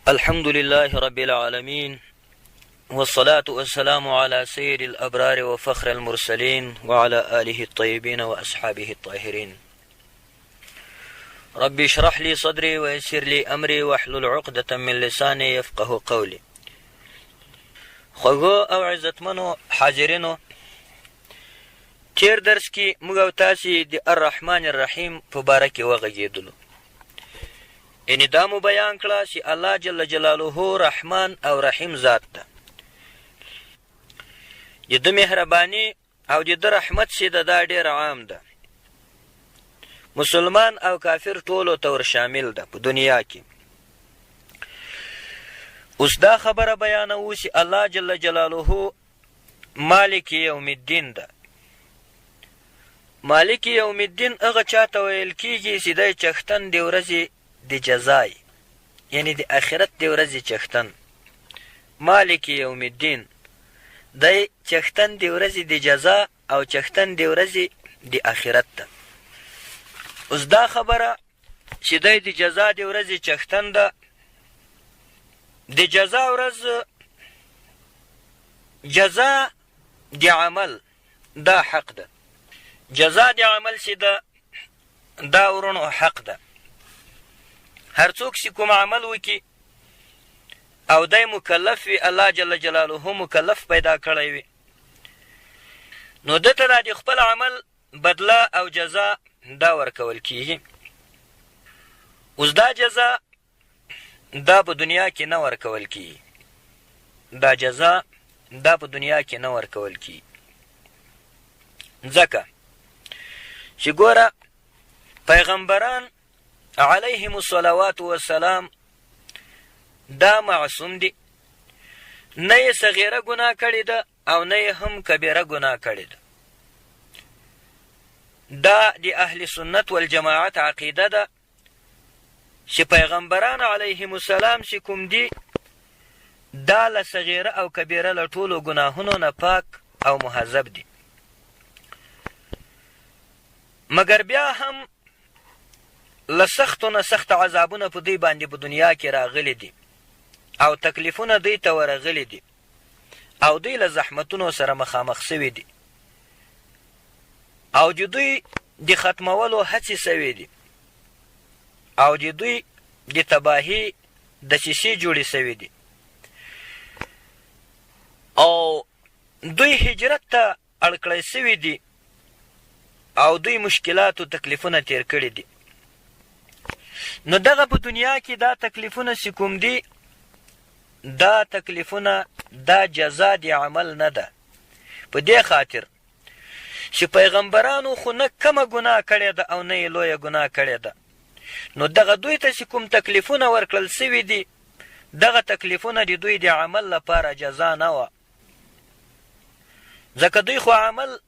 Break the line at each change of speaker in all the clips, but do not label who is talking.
الحمد لله رب العالمين والصلاة والسلام على سيد الأبرار وفخر المرسلين وعلى آله الطيبين وأصحابه الطاهرين ربي اشرح لي صدري ويسر لي أمري واحلل عقدة من لساني يفقه قولي خوږو او عزتمنو حاضرینو، تیر درس کې موږ او تاسې د الرحمن الرحیم په باره کې وغږېدلو، یعنې دا مو بیان کړه چې الله جل جلاله رحمان او رحیم ذات ده، د ده مهرباني او د ده رحمت چې ده دا ډېر عام ده، مسلمان او کافر ټولو ته ور شامل ده په دنیا کې. اوس دا خبره بیانوو چې الله جل جلاله مالک یوم الدین ده. مالک یوم الدین هغه چاته ویل کیږي چې دی چښتن د ورځې د جزای، یعنی د آخرت د ورځې چښتن. مالک یوم الدین دی چښتن د ورځې د جزا او چښتن د ورځې د آخرت ده. اوس دا خبره چې دی د جزا د ورځې چښتن ده، د جزا ورځ، جزا د عمل دا حق ده، جزا د عمل چې ده دا ورونو حق ده. هر څوک چې کوم عمل وکړي او دی مکلف وي، الله جل جلاله مکلف پیدا کړی وي، نو ده ته دا د خپل عمل بدله او جزا دا ورکول کیږي. اوس دا جزا دا په دنیا کې نه ورکول کیږي، دا جزا دا په دنیا کې نه ورکول کیږي، ځکه چې ګوره پیغمبران علیهم الصلوات والسلام دا معصوم دي، نه یې صغیره ګناه کړې ده او نه یې هم کبیره ګناه کړې ده. دا د اهل سنت والجماعت عقیده ده چې پیغمبران علیهم السلام چې کوم دي دا له صغیره او کبیره له ټولو ګناهونو نه پاک او مهذب دي، مګر بیا هم له سختو نه سخت عذابونه په دوی باندې په دنیا کې راغلي دي او تکلیفونه دوی ته ورغلي دي او دوی له زحمتونو سره مخامخ سوي دي او د دوی د ختمولو هڅې سوي دي او د دوی د تباهي دسیسې جوړې سوي دي او دوی هجرت ته اړ کړی سوي دي او دوی مشکلات او تکلیفونه تیر کړي دي. نو دغه په دنیا کې دا تکلیفونه چې کوم دي، دا تکلیفونه دا جزا د عمل نه ده، په دې خاطر چې پیغمبرانو خو نه کمه ګناه کړې ده او نه یې لویه ګناه کړې ده، نو دغه دوی ته چې کوم تکلیفونه ورکړل سوي دي، دغه تکلیفونه د دوی د عمل لپاره جزا نه وه، ځکه دوی خو عمل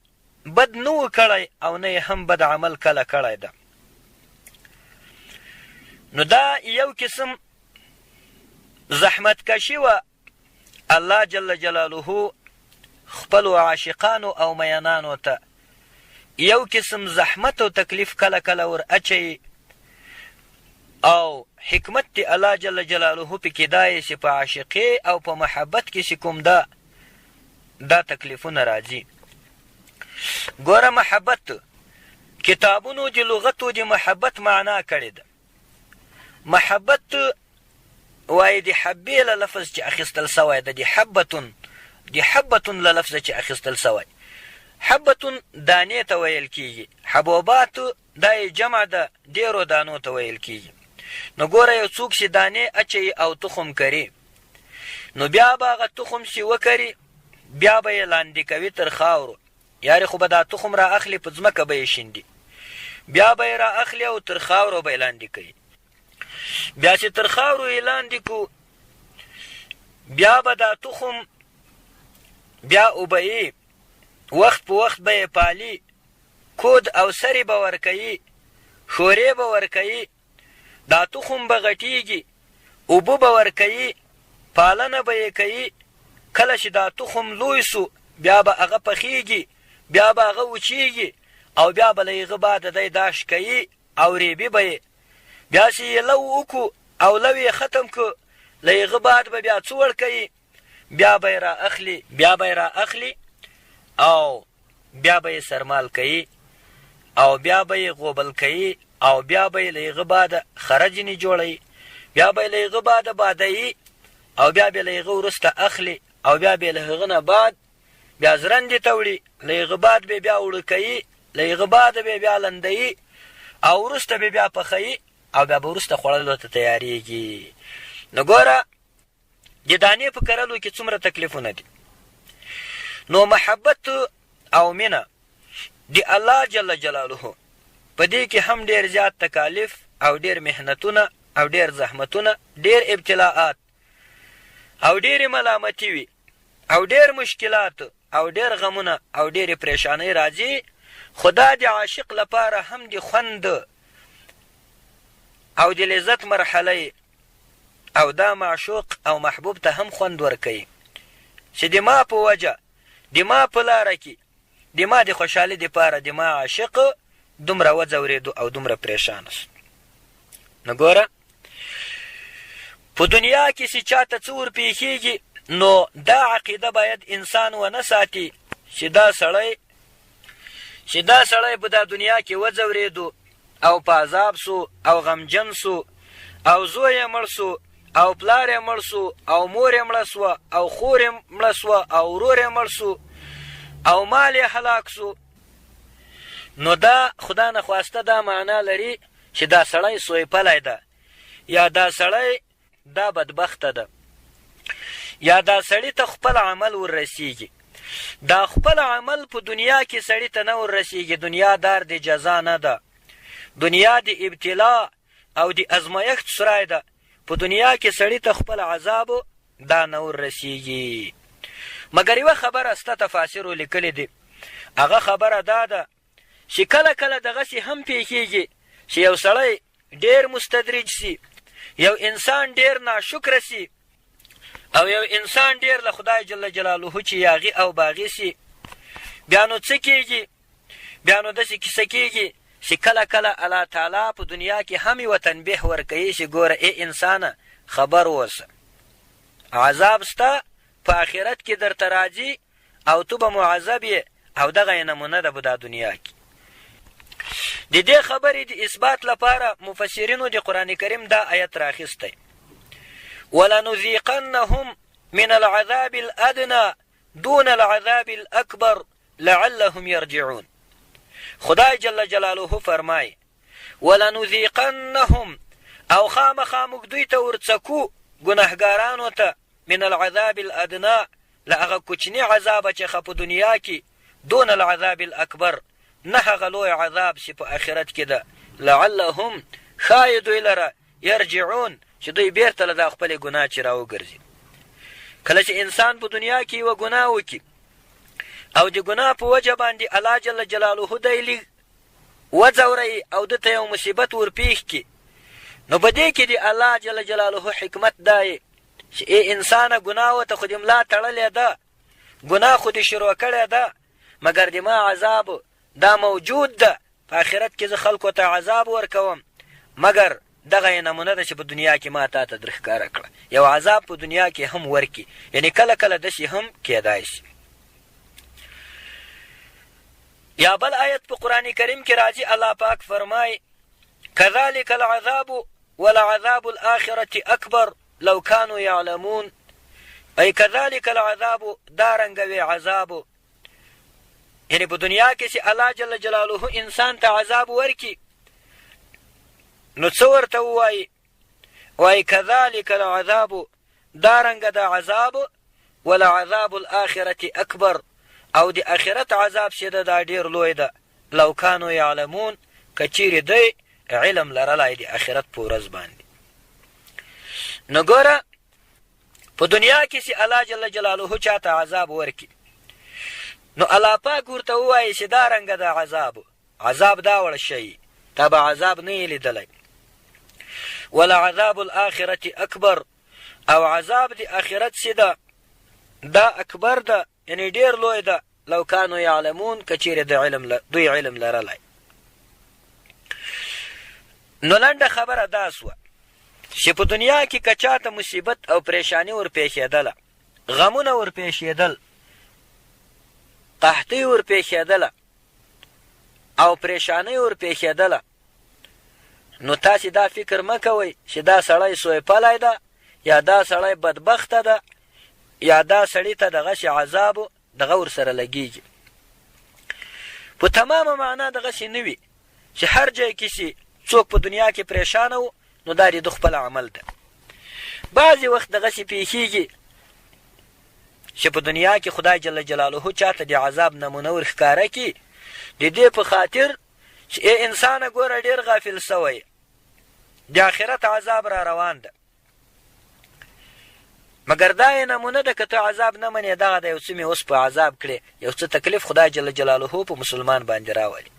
بد نه و کړی او نه یې هم بد عمل کله کړی ده. نو دا یو قسم زحمت کشي وه الله جل جلاله خپلو عاشقانو او میانانو ته یو قسم زحمت او تکلیف کله کله ور اچوي او حکمت دی الله جل جلاله پکې دا یې چې په عاشقۍ او په محبت کې چې کوم ده دا تکلیفونه راځي. ګوره محبت کتابونو د لغتو د محبت معنا کړې ده. محبت وایي د حبې له لفظ چې اخیستل سوی ده، د حبتون، د حبتون له لفظه چې اخیستل سوی. حبتون دانې ته ویل کیږي، حبوبات دا یې جمع ده، ډېرو دانو ته ویل کیږي. نو ګوره یو څوک چې دانې اچوي او تخم کري، نو بیا به هغه تخم چې وکري بیا به یې لاندې کوي تر خاورو، یارې خو به دا تخم را اخلي په ځمکه به یې شیندي، بیا به یې را اخلي او تر خاورو به یې لاندې کوي. بیا چې تر خاورو یې لاندې کو، بیا به دا تخم بیا اوبهیي، وخت په وخت به یې پالي، کود او سرې به ورکوي، ښورې به ورکوي، دا تخم به غټیږي، اوبه به ورکوي، پالنه به یې کوي. کله چې دا تخم لوی سو بیا به هغه پخیږي، بیا به هغه وچیږي او بیا به له هغه بعده دی دا شکوي او ریبي به یې. بیا چې یې لو وکړو او لو یې ختم کړ، له هغه بعد به بیا څه ورکوي؟ بیا به یې را اخلي، بیا به یې را اخلي او بیا به یې سرمال کوي او بیا به یې غوبل کوي او بیا به یې له هغه بعد خره ځینې جوړوي، بیا به یې له هغه بعد بادوي او بیا به له هغه وروسته اخلي او بیا به له هغه نه بعد بیا زرندې ته وړي، له هغه بعد به بیا اوړه کوي، له هغه بعد به بیا لندوي او وروسته به بیا پخوي او بیا به وروسته خوړلو ته تیاریږي. نو ګوره د دانې په کرلو کې څومره تکلیفونه دي. نو محبت او مینه د الله جل جلاله په دې کې هم ډېر زیات تکالیف او ډېر محنتونه او ډېر زحمتونه، ډېر ابتلاءات او ډېرې ملامتي وي او ډېر مشکلات او ډېر غمونه او ډېرې پریشانۍ راځي، خو دا د عاشق لپاره هم د خوند او د لذت مرحله او دا معشوق او محبوب ته هم خوند ورکوي چې د ما په وجه، د ما په لاره کې، د ما د خوشحالي دپاره د ما عاشق دومره وځورېدو او دومره پریشانه شو. نو ګوره په دنیا کې چې چاته څه ورپېښېږي نو دا عقیده باید انسان ونه ساتي چې دا سړی چې دا سړی په دا دنیا کې وځورېدو او په عذاب سو او غمجن سو او زوی یې مړ سو او پلار یې مړ سو او مور یې مړه سوه او خور یې مړه سوه او ورور یې مړ سو او مال یې هلاک سو، نو دا خدا نخواسته دا معنا لري چې دا سړی سویپلی ده یا دا سړی دا بدبخته ده یا دا سړي ته خپل عمل وررسیږي. دا خپل عمل په دنیا کې سړي ته نه وررسیږي. دنیا دار د جزا نه ده، دنیا د ابتلا او د ازمایښت سرای ده. په دنیا کې سړي ته خپل عذاب دا نه وررسیږي. مګر یوه خبره سته، تفاسیرو لیکلي دي، هغه خبره دا ده چې کله کله دغسې هم پېښېږي چې یو سړی ډېر مستدرج سي، یو انسان ډېر ناشکره سي او یو انسان ډېر له خدای جل جلاله چې یاغي او باغي سي، بیا نو څه کېږي؟ بیا نو داسې کیسه کېږي چې کله کله الله تعالی په دنیا کې هم یوه تنبیه ورکوي چې ګوره ای انسانه خبر اوسه، عذاب سته په آخرت کې درته راځي او ته به معذب یې، او دغه یې نمونه ده په دا دنیا کې. د دې خبرې د اثبات لپاره مفسرینو د قرآن کریم دا آیت راخیستی، ولنذیقنهم من العذاب الادنی دون العذاب الاکبر لعلهم يرجعون. خدای جل جلاله فرمای، ولنذیقنهم، او خامخا موږ دوی ته ورڅکو ګناهګارانو ته، من العذاب الادنی، له هغه کوچني عذابه څخه په دنیا کې، دون العذاب الاکبر، نه هغه لوی عذاب چې په آخرت کې ده، لعلهم، ښایي دوی لره، یرجعون، چې دوی بیرته له دا خپلې ګناه چې راوګرځي. کله چې انسان په دنیا کې یوه ګناه وکړي او د ګناه په وجه باندې الله جل جلاله دی لږ وځوروي او ده ته یو مصیبت ورپېښ کړي، نو په دې کې د الله جل جلاله حکمت دا چې ای انسانه ګناه ته خو دې ملا تړلې ده، ګناه خو دې شروع کړې ده، مګر د ما عذاب دا موجود ده، په آخرت کې زه خلکو ته عذاب ورکوم، مګر دغه یې نمونه ده چې په دنیا کې ما تا ته درښکاره کړه، یو عذاب په دنیا کې هم ورکړي، یعنې کله کله داسې هم کېدای شي. یا بل آیت په قرآن کریم کې راځي، الله پاک فرمای، کذلک العذاب ولعذاب الآخرة اکبر لو کانوا یعلمون. ای کذلک العذاب، دا رنګه وي عذاب، یعنی په دنیا کې چې الله جل جلاله انسان ته عذاب ورکي نو څه ورته ووایي؟ وایي کذلک العذاب، دا رنګه د عذاب، ولعذاب الآخرة اکبر، او د آخرت عذاب چې ده دا ډېر لوی ده، لو کانو یعلمون، که چیرې دی علم لرلای د آخرت په ورځ باندې. نو ګوره په دنیا کې چې الله جل جلاله چاته عذاب ورکي نو الله پاک ورته ووایي چې دا رنګه د عذاب، عذاب دا وړ شي تا به عذاب نه یې لیدلی، ولعذاب الآخرة اکبر، او عذاب د آخرت چې ده دا اکبر ده، یعنی ډیر لوی ده، لو کانو یعلمون، که چیرې د علم دوی علم لرلای. نو لنډه خبره دا سوه چې په دنیا کې که چاته مصیبت او پریشانی ورپېښېدله، غمونه ورپېښېدل، قحطۍ ورپېښېدله او پریشانۍ ورپېښېدله، نو تاسې دا فکر مه کوئ چې دا سړی سویپلی ده یا دا سړی بدبخته ده یا دا سړي ته دغسې عذاب دغه ورسره لګیږي. په تمامه معنا دغسې نه وي چې هر جای کې چې څوک په دنیا کې پریشانه و نو دا د ده خپل عمل ده. بعضې وخت دغسې پیښیږي چې په دنیا کې خدای جل جلاله چاته د عذاب نمونه ورښکاره کړي، د دې په خاطر چې ای انسانه ګوره ډېر غافل سوی، د آخرت عذاب را روان ده. مګر دا یې نمونه ده که ته عذاب نه منې، دغه د یو څه مې اوس په عذاب کړې، یو څه تکلیف خدای جل جلاله په مسلمان باندې راولي.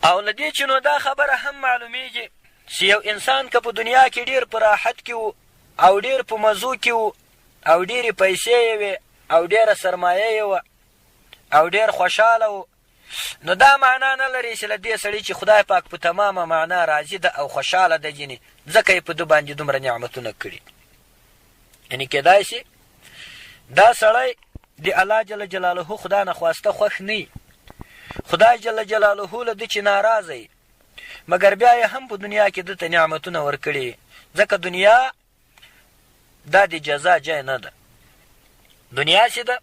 او له دې چې نو دا خبره هم معلومیږي چې یو انسان که په دنیا کې ډیر په راحت کې و او ډیر په مزو کې و او ډیرې پیسې یې وې او ډیره سرمایه یې وه او ډیر خوشحاله و، نو دا معنا نه لري چې له دې سړي چې خدای پاک په تمامه معنا راضي ده او خوشحاله ده ځینې، ځکه یې په ده باندې دومره نعمتونه کړي. یعنې کېدای شي دا سړی د الله جل جلاله خدا نخواسته خوښ نه، خدای جل جلاله له ده چې ناراضه وي، مګر بیا یې هم په دنیا کې ده ته نعمتونه ورکړي، ځکه دنیا دا د جزا جای نه ده. دنیا چې ده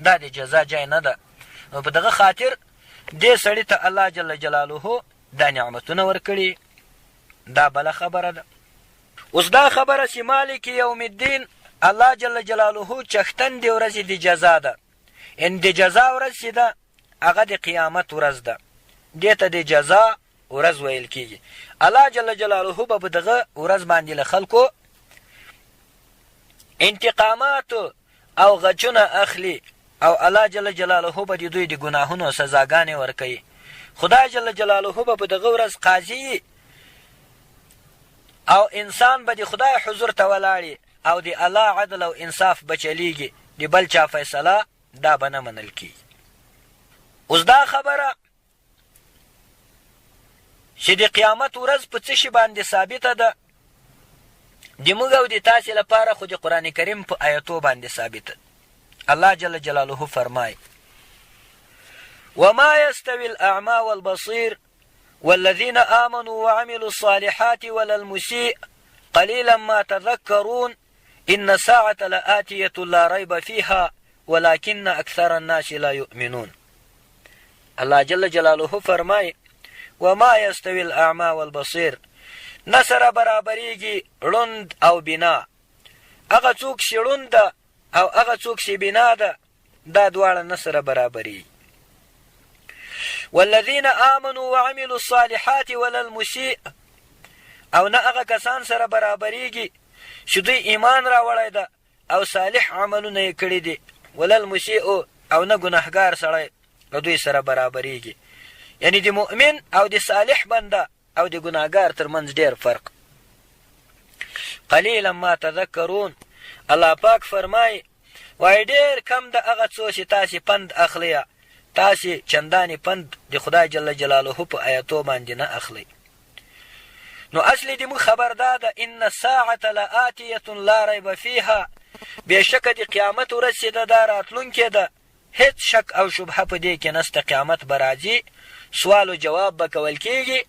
دا د جزا جای نه ده، نو په دغه خاطر دې سړي ته الله جل جلاله دا نعمتونه ورکړي. دا بله خبره ده. اوس دا خبره چې مالک یوم الدین الله جل جلاله چښتن د ورځې د جزا ده، ان د جزا ورځ چې ده هغه د قیامت ورځ ده، دې ته د جزا ورځ ویل کیږي. الله جل جلاله به په دغه ورځ باندې له خلکو انتقامات او غچونه اخلي او الله جل جلاله به د دوی د ګناهونو سزاګانې ورکوي. خدای جل جلاله به په دغه ورځ قاضي او انسان به د خدای حضور ته ولاړي او د الله عدل او انصاف به چلیږي، د بل چا فیصله دا به نه منل کیږي. اوس دا خبره چې د قیامت ورځ په څه شي باندې ثابته ده، د موږ او د تاسې لپاره خو د قرآن کریم په آیتو باندې ثابته ده. الله جل جلاله فرمای: وما يستوي الأعمى والبصير والذين آمنوا وعملوا الصالحات ولا المسيء قليلا ما تذكرون إن الساعة لآتية لا ريب فيها ولكن أكثر الناس لا يؤمنون. الله جل جلاله فرمای: وما يستوي الأعمى والبصير، نه سره برابرېږي ړوند او بنا. هغه څوک چې ړوند ده او هغه څوک چې بنا ده، دا دواړه نه سره برابرېږي. والذین آمنوا وعملوا الصالحات ولا المسیء، او نه هغه کسان سره برابرېږي چې دوی ایمان راوړی ده او صالح عملونه یې کړي دي، ولا المسیء، او نه ګناهګار سړی له دوی سره برابرېږي. یعنی د مؤمن او د صالح بنده او د ګناهګار تر منځ ډېر فرق. قلیلا ما تذکرون، الله پاک فرمای وای ډېر کم د هغه څو چې تاسې پند اخلئ، تاسې چندانې پند د خدای جل جلاله په آیتو باندې نه اخلئ. نو اصلي د موږ خبر دا ده، ان الساعة لآتیة لا ریب فیها، بېشکه د قیامت ورځ چې ده دا راتلونکې ده، هېڅ شک او شبهه په دې کې نشته، قیامت به راځي، سوال و جواب به کول کېږي،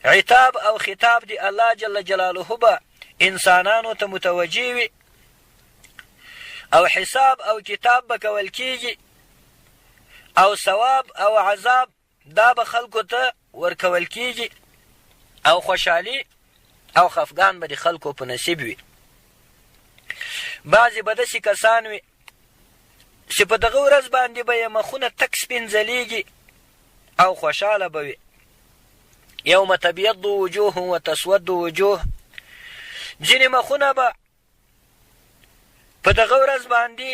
عتاب او خطاب د الله جل جلاله به انسانانو ته متوجه وي او حساب او کتاب به کول کېږي او ثواب او عذاب دا به خلکو ته ورکول کېږي او خوشحالي او خفګان به د خلکو په نصیب وي. بعضې به داسې کسان وي چې په دغه ورځ باندې به یې مخونه تک سپین ځلیږي او خوشحاله به وي. یوم تبیض وجوه وتسود وجوه، ځینې مخونه به په دغه ورځ باندې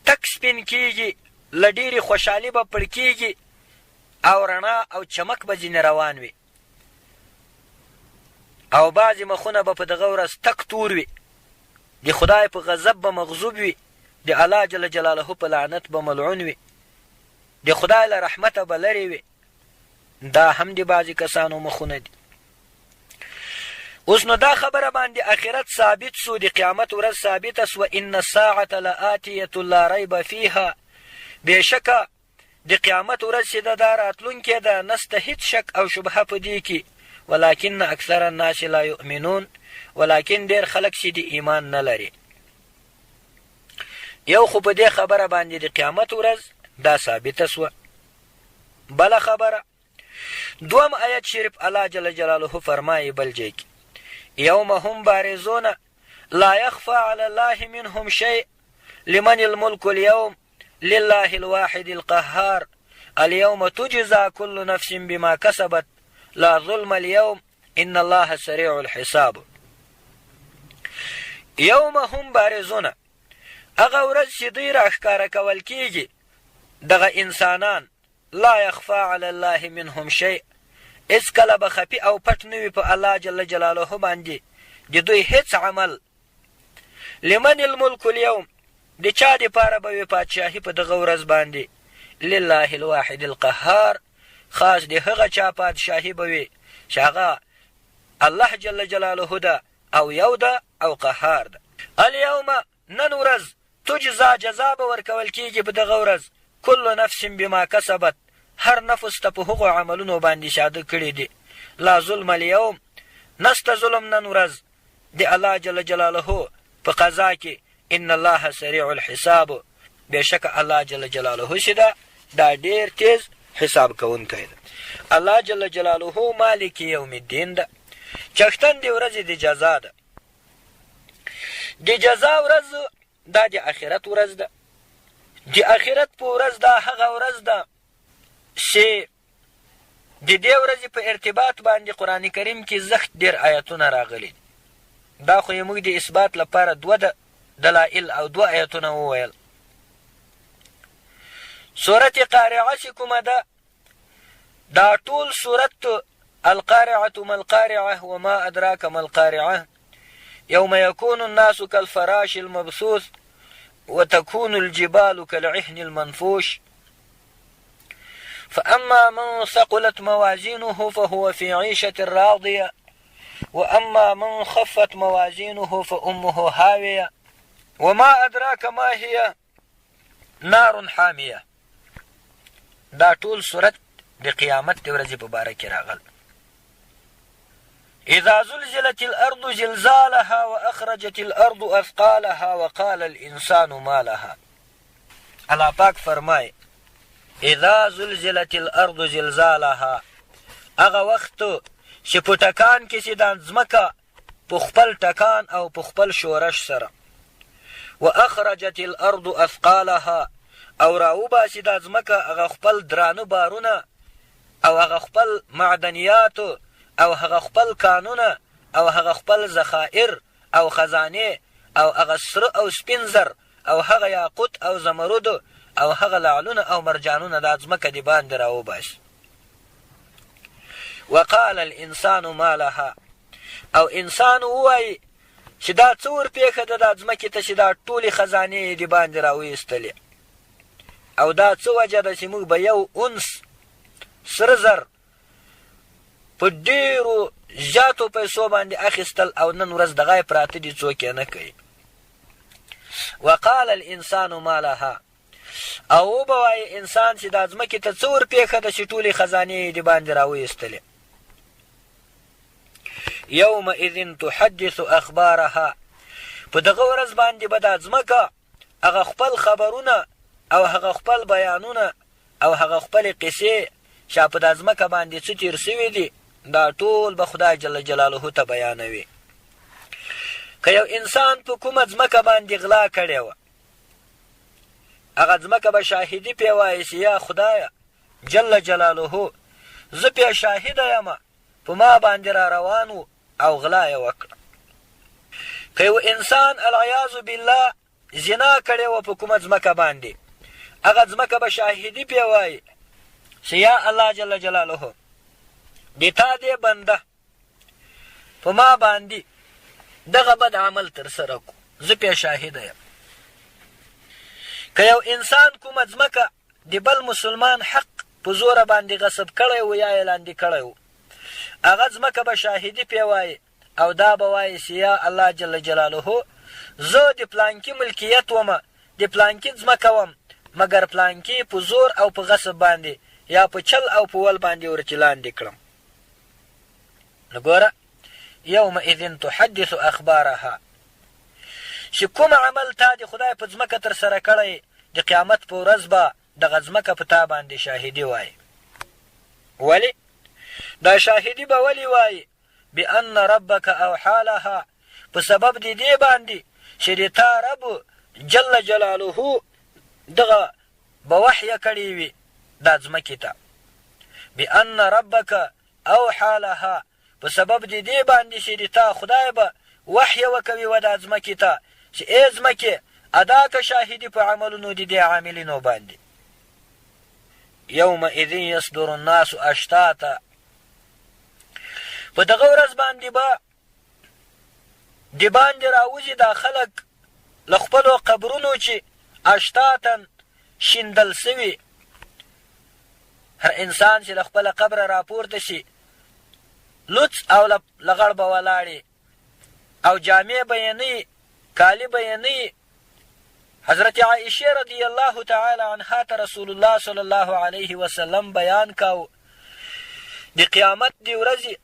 تک سپین کیږي، له ډېرې خوشحالي به پړ کیږي او رڼا او چمک به ځینې روان وي، او بعضې مخونه به په دغه ورځ تک تور وي، د خدای په غضب به مغضوب وي، د الله جل جلاله په لعنت به ملعون وي، د خدای له رحمته به لرې وي. دا هم د بعضې کسانو مخونه دي. اوس نو دا خبره باندې اخرت ثابت سو، د قیامت ورځ ثابته سوه، ان الساعة لآتیة لا ریب فیها، بېشکه د قیامت ورځ چې ده دا راتلونکې ده، نسته هیڅ شک او شبهه په دې کې، ولکن اکثر الناس لا یؤمنون، ولکن ډېر خلک چې دي ایمان نه لري. یو خو په دې خبره باندې د قیامت ورځ دا ثابته سوه. بله خبره دوم آیت شریف الله جل جلاله فرمایي بل ځای کې یوم هم بارزون لا يخفى على الله منهم شيء لمن الملك اليوم لله الواحد القهار اليوم تجزى كل نفس بما كسبت لا ظلم اليوم ان الله سريع الحساب يوم هم بارزون هغه ورځ چې دوی راښکاره کول کیږي دغه انسانان لا يخفی علی الله منهم شیء، هیڅکله به خفي او پټ نه وي په الله جل جلاله باندې د دوی هیڅ عمل. لمن الملک اليوم، د چا دپاره به وي پادشاهي په دغه ورځ باندې؟ لله الواحد القهار، خاص د هغه چا پادشاهي به وي چې هغه الله جل جلاله ده او یو ده او قهار ده. اليوم، نن ورځ، تجزا جزا به ورکول کیږي په دغه ورځ کل نفس بما کسبت هر نفس ته په هغو عملونو باندې چې هده کړي دي لا ظلم اليوم نسته ظلم نن ورځ د الله جل جلاله په قضا کې ان الله سریع الحساب بېشکه الله جل جلاله چې ده دا ډېر تیز حساب کوونکی ده الله جل جلاله مالک یوم الدین ده چښتن د ورځې د جزا ده د جزا ورځ دا د آخرت ورځ ده. د آخرت په ورځ دا هغه ورځ ده چې د دې ورځې په ارتباط باندې قرآن کریم کې زښت ډېر آیتونه راغلي دي. دا خو یې موږ د اثبات لپاره دوه دلایل او دوه آیتونه وویل. سورت قارعه چې کومه ده دا ټول سورت القارعة ما القارعة وما أدراك ما القارعة يوم يكون الناس كالفراش المبثوث وتكون الجبال كالعهن المنفوش فأما من ثقلت موازينه فهو في عيشة راضية وأما من خفت موازينه فأمه هاوية وما أدراك ما هي نار حامیه دا ټول صورت د قیامت د ورځې په باره کې راغل. اذا زلزلت الارض زلزالها واخرجت الارض اثقالها وقال الانسان ما لها الله پاک فرمای اذا زلزلت الارض زلزالها هغه وخت چې په ټکان کې چې دا ځمکه په خپل ټکان او په خپل شورش سره واخرجت الارض اثقالها او راوباسي دا ځمکه هغه خپل درانه بارونه او هغه خپل معدنیات او هغه خپل کانونه او هغه خپل ذخایر او خزانې او هغه سره او سپین زر او هغه یاقوت او زمرد او هغه لعلونه او مرجانونه دا ځمکه دې باندې راوباسي. وقال الانسان ما لها او انسان ووایي چې دا څه ورپېښه ده دا ځمکې ته چې دا ټولې خزانې یې دباندې راویستلې او دا څه وجه ده چې موږ به یو اونس سره زر په ډېرو زیاتو پیسو باندې اخیستل او نن ورځ دغه یې پراته دي څوک یې نه کوي. وقال الانسان ما لها او وبه وایي انسان چې دا ځمکې ته څه ورپېښه ده چې ټولې خزانې یې دباندې راویستلې. یومئذ تحدث اخبارها په دغه ورځ باندې به دا ځمکه هغه خپل خبرونه او هغه خپل بیانونه او هغه خپلې قصې چې په دا ځمکه باندې څه تیر شوي دي دا ټول به خدای جل جلاله ته بیانوي. که یو انسان په کومه ځمکه باندې غلا کړې وه هغه ځمکه به شاهدي پې وایي چې یا خدایه جل جلاله زه پې شاهده یم په ما باندې را روان و او غلا یې وکړه. که یو انسان العیاذ بالله زنا کړې وه په کومه ځمکه باندې هغه ځمکه به شاهدي پې وایي چې یا الله جل جلاله د تا دې بنده په ما باندې دغه بد عمل ترسره کو زه پې شاهده یم. که یو انسان کومه ځمکه د بل مسلمان حق په زوره باندې غصب کړی و یا یې لاندې کړی و هغه ځمکه به شاهدي پې وایي. او دا به وایي چې یا الله جل جلاله زه د پلانکي ملکیت وم، د پلانکي ځمکه وم، مګر پلانکي په زور او په غصب باندې یا په چل او په ول باندې ورچې لاندې کړم. نو ګوره یومئذ تحدث اخبارها چې کوم عمل تا د خدای په ځمکه ترسره کړی د قیامت په ورځ به دغه ځمکه په تا باندې شاهدي وایي. ولې دا شاهدي به ولې وایي؟ بأن ربک اوحی لها په سبب د دې باندې چې د تا رب جل جلاله دغه به وحیه کړې وي دا ځمکې ته. بأن ربک اوحی لها په سبب د دې باندې چې د تا خدای به وحیه وکوي و دا ځمکې ته چې ای ځمکې ادا که شاهدي په عملونو د دې عاملینو باندې. یومئذ یصدر الناس اشتاتا په دغه ورځ باندې به د باندې راوځي دا خلک له خپلو قبرونو چې اشتاتا شیندل سوي. هر انسان چې له خپله قبره راپورته شي لوڅ او لغړ به ولاړي او جامې به یې نه، کالي به یې نه. حضرت عائشه رضی الله تعالی عنها ته رسول الله صلی الله علیه وسلم بیان کاو د قیامت دی ورځې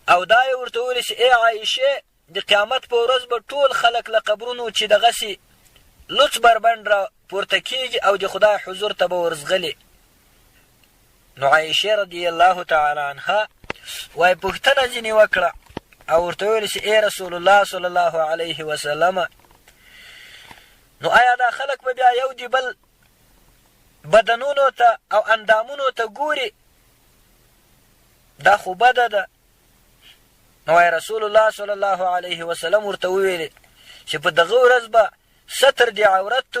او دا یې ورته وویل چې ای عائشه د قیامت په ورځ به ټول خلک له قبرونو چې دغسې لوڅ بربنډ را پورته کیږي او د خدای حضور ته به ورځغلي. نو عائشه رضی الله تعالی عنها وای پوښتنه ځینې وکړه او ورته وویل چې ای رسول الله صلی الله علیه وسلم، نو آیا دا خلک به بیا یو دی بل بدنونو ته او اندامونو ته ګوري؟ دا خو بده ده. نو وای رسول الله صلی الله علیه وسلم ورته وویل چې په دغه ورځ به ستر دی عورت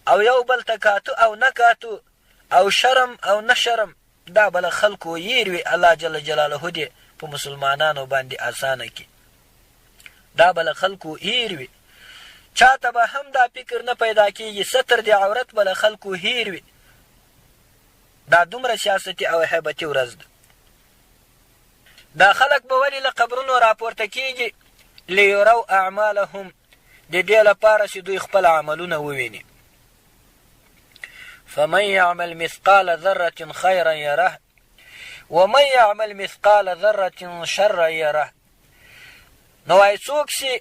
او یو بل ته کاتو او نه کاتو او شرم او نه شرم دا به له خلکو هیر وي. الله جل جلاله دې په مسلمانانو باندې اسانه کړي. دا به له خلکو هیر وي، چاته به هم دا فکر نه پیدا کیږي، ستر د عورت به له خلکو هیر وي. دا دومره سیاستي او هیبتي ورځ ده. دا خلک به ولې له قبرونو راپورته کیږي؟ لیرو اعمالهم، د دې لپاره چې دوی خپل عملونه وویني. فمن يعمل مثقال ذرة خيرا يره ومن يعمل مثقال ذرة شرا يره. نو وایي څوک چې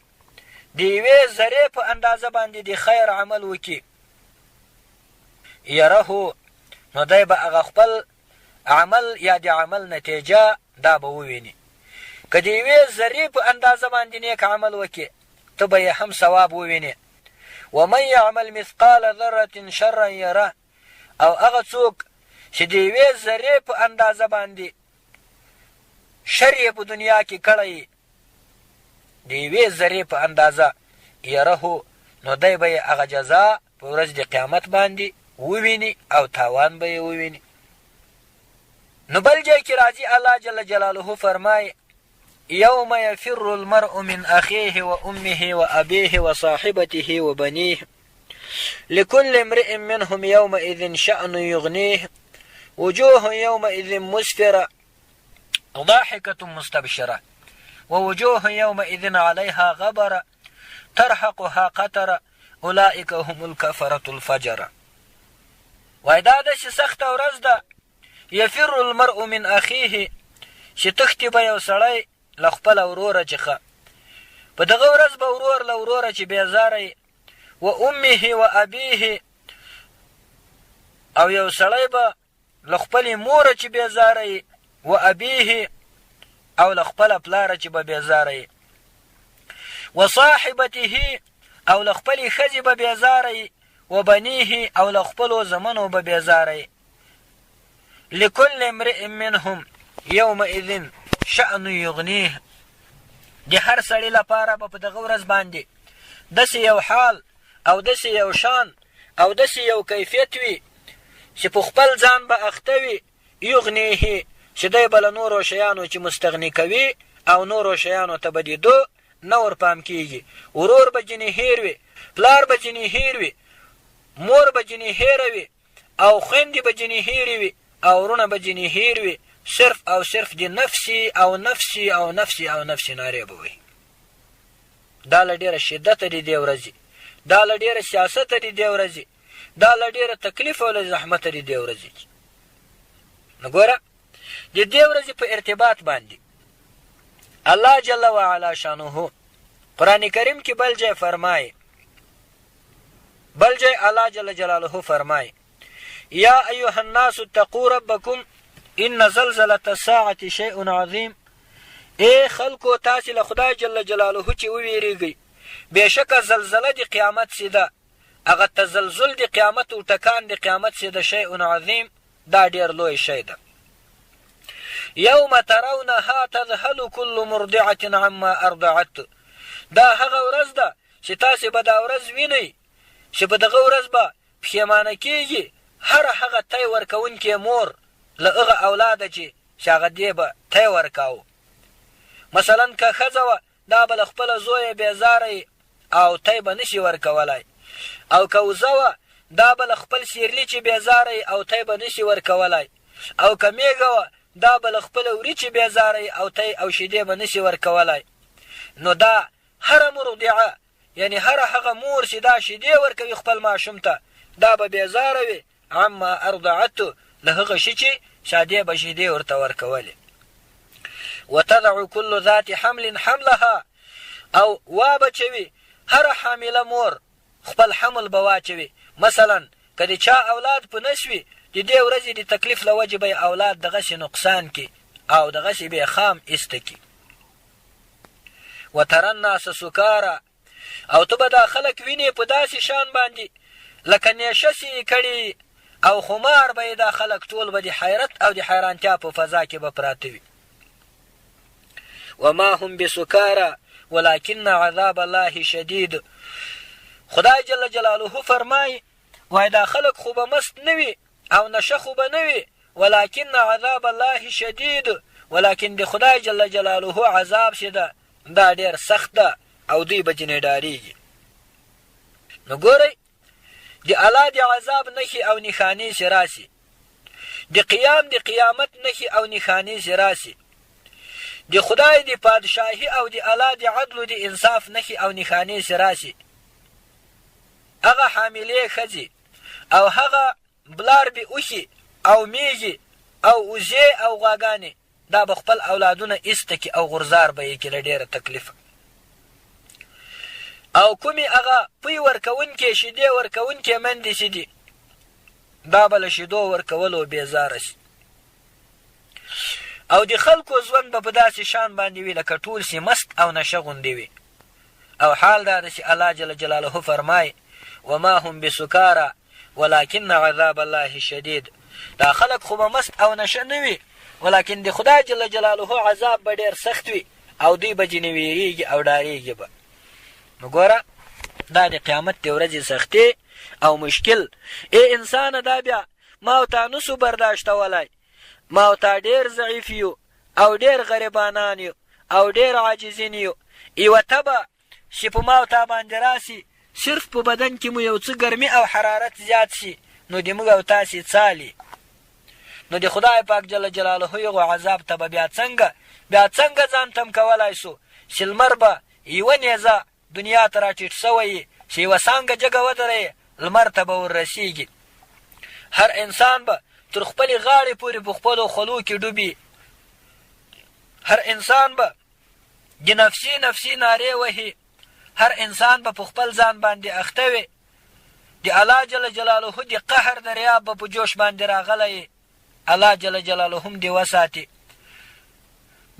د یوې ذرې په اندازه باندې د خیر عمل وکړي یره، نو دی به هغه خپل عمل یا د عمل نتیجه دا به وویني. که د یوې ذرې په اندازه باندې نیک عمل وکړي ته به یې هم ثواب ووینې. ومن يعمل مثقال ذرة شرا يره، او هغه څوک چې د یوې ذرې په اندازه باندې شر یې په دنیا کې کړی، د یوې ذرې په اندازه یره، نو دی به یې هغه جزا په ورځ د قیامت باندې وویني او تاوان به یې وویني. نو بل ځای کې راځي الله جل جلاله فرمایي يوم يفر المرء من أخيه وأمه وأبيه وصاحبته وبنيه لكل امرئ منهم يومئذ شأن يغنيه وجوه يومئذ مسفرة ضاحكة مستبشرة ووجوه يومئذ عليها غبرة ترهقها قترة أولئك هم الكفرة الفجرة. وای دا داسې سخته ورځ ده، یفر المرء من اخیه، چې تښتي به یو سړی له خپله وروره چې ښه په دغه ورځ به ورور له وروره چې بېزاره یي، و امه و ابیه، او یو سړی به له خپلې موره چې بېزاره یي، و ابیه، او له خپله پلاره چې به بېزاره یي، و صاحبته، او له خپلې ښځې به بېزاره یي، و بنیه، او له خپلو زمنو به بېزاره یي. لكل امرئ منهم يومئذ شأن يغنيه، د هر سړي لپاره به په دغه ورځ باندې داسې یو حال او داسې یو شان او داسې یو کیفیت وي چې په خپل ځان به اخته وي، یغنیه، چې دی به له نورو شیانو چې مستغني کوي او نورو شیانو ته به د ده نه ورپام کیږي. ورور به ځینې هیر وي، پلار به ځینې هیر وي، مور به ځینې هیره وي، او خویندې به ځینې هیرې وي، او وروڼه به ځینې هیر وي، صرف او صرف د نفسي او نفسي او نفسي او نفسي نارې به وهي. دا له ډېره شدته د دې ورځې، دا له ډېره سیاسته د دې ورځې، دا له ډېره تکلیف او له زحمته د دې ورځې. نو ګوره د دې ورځې په ارتباط باندې الله جل وعلا شانه قرآن کریم کې بل ځای فرمایي، بل ځای الله جل جلاله فرمایي: یا ایها الناس اتقوا ربکم ان زلزلة الساعة شیء عظیم. اے خلکو، تاسې له خدای جل جلاله چې وویریږئ، بېشکه زلزله د قیامت سي ده، هغه تزلزل د قیامت او ټکان د قیامت سي ده، شیء عظیم، دا ډیر لوی شی ده. یوم ترونها تذهل کل مرضعة عما ارضعت. دا هغه ورځ ده چې تاسې به دا ورځ وینئ چې په دغه ورځ به پښېمانه کېږي هره هغه تی ورکوونکې مور له هغه اولاده چې چې هغه دې به تی ورکاوه. مثلا که ښځه وه دا به له خپله زویه بېزاره وي او تی به نشي ورکولای، او که وزه وه دا به له خپل سیرلي چې بېزاره وي او تی به نشي ورکولای، او که مېږه وه دا به له خپله وري چې بېزاره وي او تی او شیدې به نشي ورکولای. نو دا هره مرضعه یعنی هره هغه مور چې دا شیدې ورکوي خپل ماشوم ته، دا به بېزاره وي عما ارضعت، له هغه شي چې شادې به شیدې ورته ورکولې. وتضع كل ذات حمل حملها، او وا بچوي هره حامله مور خپل حمل به واچوي. مثلا که د چا اولاد په نس وي، د دې ورځې د تکلیف له وجې به یې اولاد دغسې نقصان کي او دغسې به یې خام ایسته کي. وترى الناس سکارا، او ته به دا خلک وینې په داسې شان باندې لکه نیشه چې یې کړې او خمار به یې، دا خلک ټول به د حیرت او د حیرانتیا په فضا کې به پراته وي. وما هم بسکارا ولكن عذاب الله شدید. خدای جل جلاله فرمای، وای دا خلک خو به مست نه وي او نشه خو به نه وي، ولکن عذاب الله شدید، ولکن د خدای جل جلاله عذاب چې ده دا ډېر سخت ده او دوی به ځینې ډارېږي. نو ګورئ د الله د عذاب نښې او نښانې چې راسي، د قیام د قیامت نښې او نښانې چې راسي، د خدای د پادشاهي او د الله د عدل او د انصاف نښې او نښانې چې راسي، هغه حاملې ښځې او هغه بلار بې اوښي او مېږي او اوزې او غواګانې دا به خپل اولادونه ایسته کړي او غورځار به یې کړي له ډېره تکلیفه. او کومې هغه پی ورکوونکې شیدې ورکوونکې میندې چې دي دا به له شیدو ورکولو بېزاره شي او د خلکو ژوند به په داسې شان باندې وي لکه ټول چې مست او نشه غوندې وي. او حال دا ده چې الله جل جلاله فرمای: وما هم بسکارا ولکن عذاب الله شدید. دا خلک خو به مست او نشه نه وي، ولکن د خدای جل جلاله عذاب به ډېر سخت وي او دوی به ځینې ویریږي او ډاریږي به. نو ګوره دا د قیامت د ورځې سختې او مشکل. ای انسانه، دا بیا ما او تا نسو برداشتولای، ما او تا ډېر ضعیف یو او ډېر غریبانان یو او ډېر عاجزین یو. یوه تبه چې په ما او تا باندې راسي، صرف په بدن کې مو یو څه ګرمي او حرارت زیات شي، نو د موږ او تاسې څالي. نو د خدای پاک جل جلاله یغو عذاب ته به بیا څنګه بیا څنګه ځان تم کولای سو چې لمر به یوه نیزه دنیا ته راټیټ سوی یې، چې یوه څانګه جګه ودروې لمر ته به وررسیږي. هر انسان به تر خپلې غاړې پورې په خپلو خولو کې ډوبي. هر انسان به د نفسي نفسي نارې وهي. هر انسان به په خپل ځان باندې اخته وي. د الله جل جلاله د قهر دریاب به په جوش باندې راغلی. الله جل جلاله هم دې وساتي.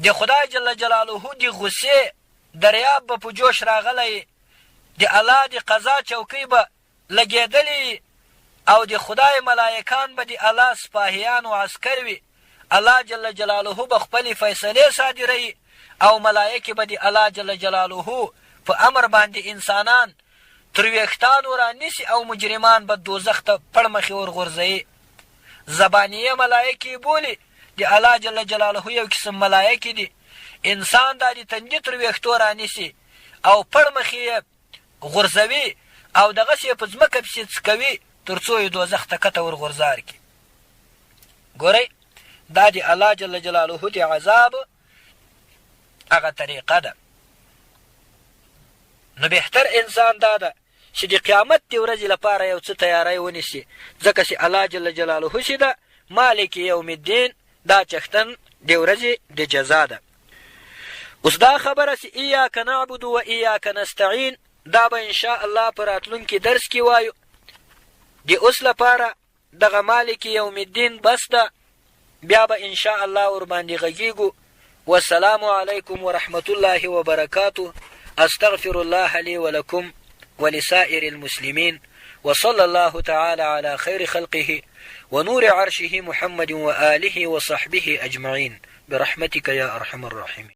د خدای جل جلاله د غصې دریاب به په جوش راغلی، د الله د قضا چوکۍ به لګېدلې وي او د خدای ملایکان به د الله سپاهیان او عسکر وي. الله جل جلاله به خپلې فیصلې صادروي او ملایکې به د الله جل جلاله په امر باندې انسانان تر ویښتانو رانیسي او مجرمان به دوزخ ته پړمخې ورغورځوي. زبانیه ملایکې یې بولي، د الله جل جلاله یو قسم ملایکې دي، انسان دا د تندي تر ویښتو رانیسي او پړمخې یې غورځوي او دغسې یې په ځمکه پسې څکوي تر څو یې دوزخ ته کته ورغورځار کړي. ګورئ، دا د الله جل جلاله د عذاب هغه طریقه ده. نو بهتر انسان دا ده چې د قیامت د ورځې لپاره یو څه تیاری ونیسي، ځکه چې الله جل جلاله چې ده مالک یوم الدین دا څښتن د ورځې د جزا ده. اوس دا خبره چې ایاک نعبد و ایاک نستعین دا به ان شاء الله په راتلونکي درس کې وایو. د اوس لپاره دغه مالک یوم الدین بس ده، بیا به ان شاء الله ورباندې غږیږو. والسلام علیکم ورحمة الله وبرکاته. استغفر الله لي ولكم ولسائر المسلمين وصلى الله تعالى على خير خلقه ونور عرشه محمد وآله وصحبه أجمعين برحمتك يا أرحم الراحمين.